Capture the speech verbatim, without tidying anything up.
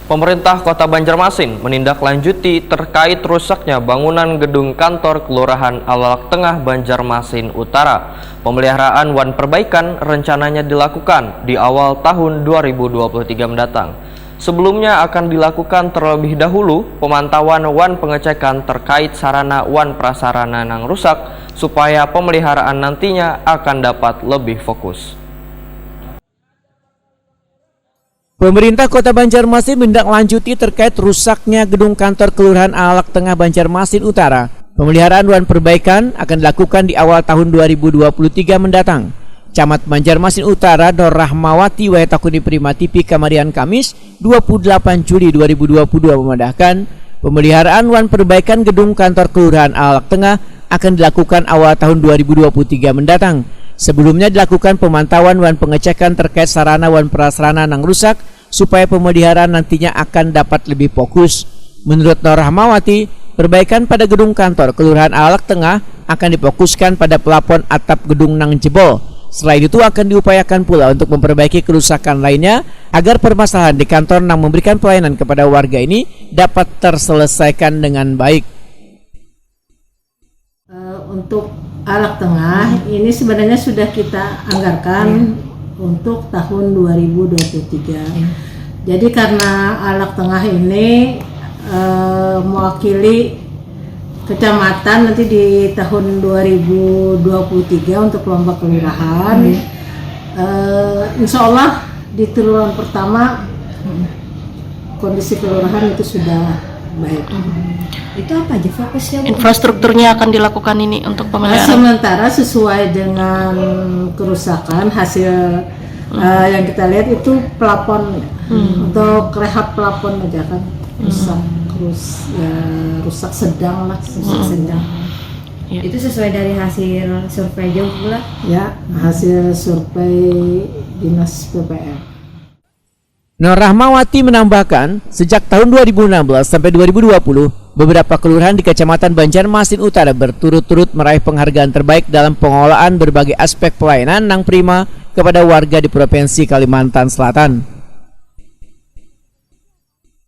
Pemerintah Kota Banjarmasin menindaklanjuti terkait rusaknya bangunan gedung kantor Kelurahan Alalak Tengah, Banjarmasin Utara. Pemeliharaan wan perbaikan rencananya dilakukan di awal tahun dua ribu dua puluh tiga mendatang. Sebelumnya akan dilakukan terlebih dahulu pemantauan wan pengecekan terkait sarana wan prasarana nang rusak supaya pemeliharaan nantinya akan dapat lebih fokus. Pemerintah Kota Banjarmasin menindaklanjuti terkait rusaknya gedung kantor Kelurahan Alalak Tengah, Banjarmasin Utara. Pemeliharaan wan perbaikan akan dilakukan di awal tahun dua ribu dua puluh tiga mendatang. Camat Banjarmasin Utara, Nur Rahmawati, wayah takuni Prima T V kamarian Kamis, dua puluh delapan Juli dua ribu dua puluh dua, memadahkan, pemeliharaan wan perbaikan gedung kantor Kelurahan Alalak Tengah akan dilakukan awal tahun dua ribu dua puluh tiga mendatang. Sebelumnya dilakukan pemantauan wan pengecekan terkait sarana wan prasarana nang rusak supaya pemeliharaan nantinya akan dapat lebih fokus. Menurut Nur Rahmawati, perbaikan pada gedung kantor Kelurahan Alalak Tengah akan difokuskan pada pelapon atap gedung nang jebol. Selain itu akan diupayakan pula untuk memperbaiki kerusakan lainnya agar permasalahan di kantor nang memberikan pelayanan kepada warga ini dapat terselesaikan dengan baik. Eh, untuk Alalak Tengah ini sebenarnya sudah kita anggarkan untuk tahun dua ribu dua puluh tiga. Jadi karena Alalak Tengah ini eh, mewakili kecamatan nanti di tahun dua ribu dua puluh tiga untuk lomba kelurahan. Eh, insya Allah di triwulan pertama kondisi kelurahan itu sudah baik. Itu apa aja fokusnya, Bu? Infrastrukturnya akan dilakukan ini untuk Nah, pemeliharaan. sementara sesuai dengan kerusakan hasil eh, yang kita lihat itu pelapon untuk rehab pelapon aja kan rusak terus ya rusak sedang lah rusak sedang. Ya. Itu sesuai dari hasil survei juga lah. Ya, hasil survei Dinas P P R. Nur Rahmawati menambahkan, sejak tahun dua ribu enam belas sampai dua ribu dua puluh, beberapa kelurahan di Kecamatan Banjarmasin Utara berturut-turut meraih penghargaan terbaik dalam pengelolaan berbagai aspek pelayanan nang prima kepada warga di Provinsi Kalimantan Selatan.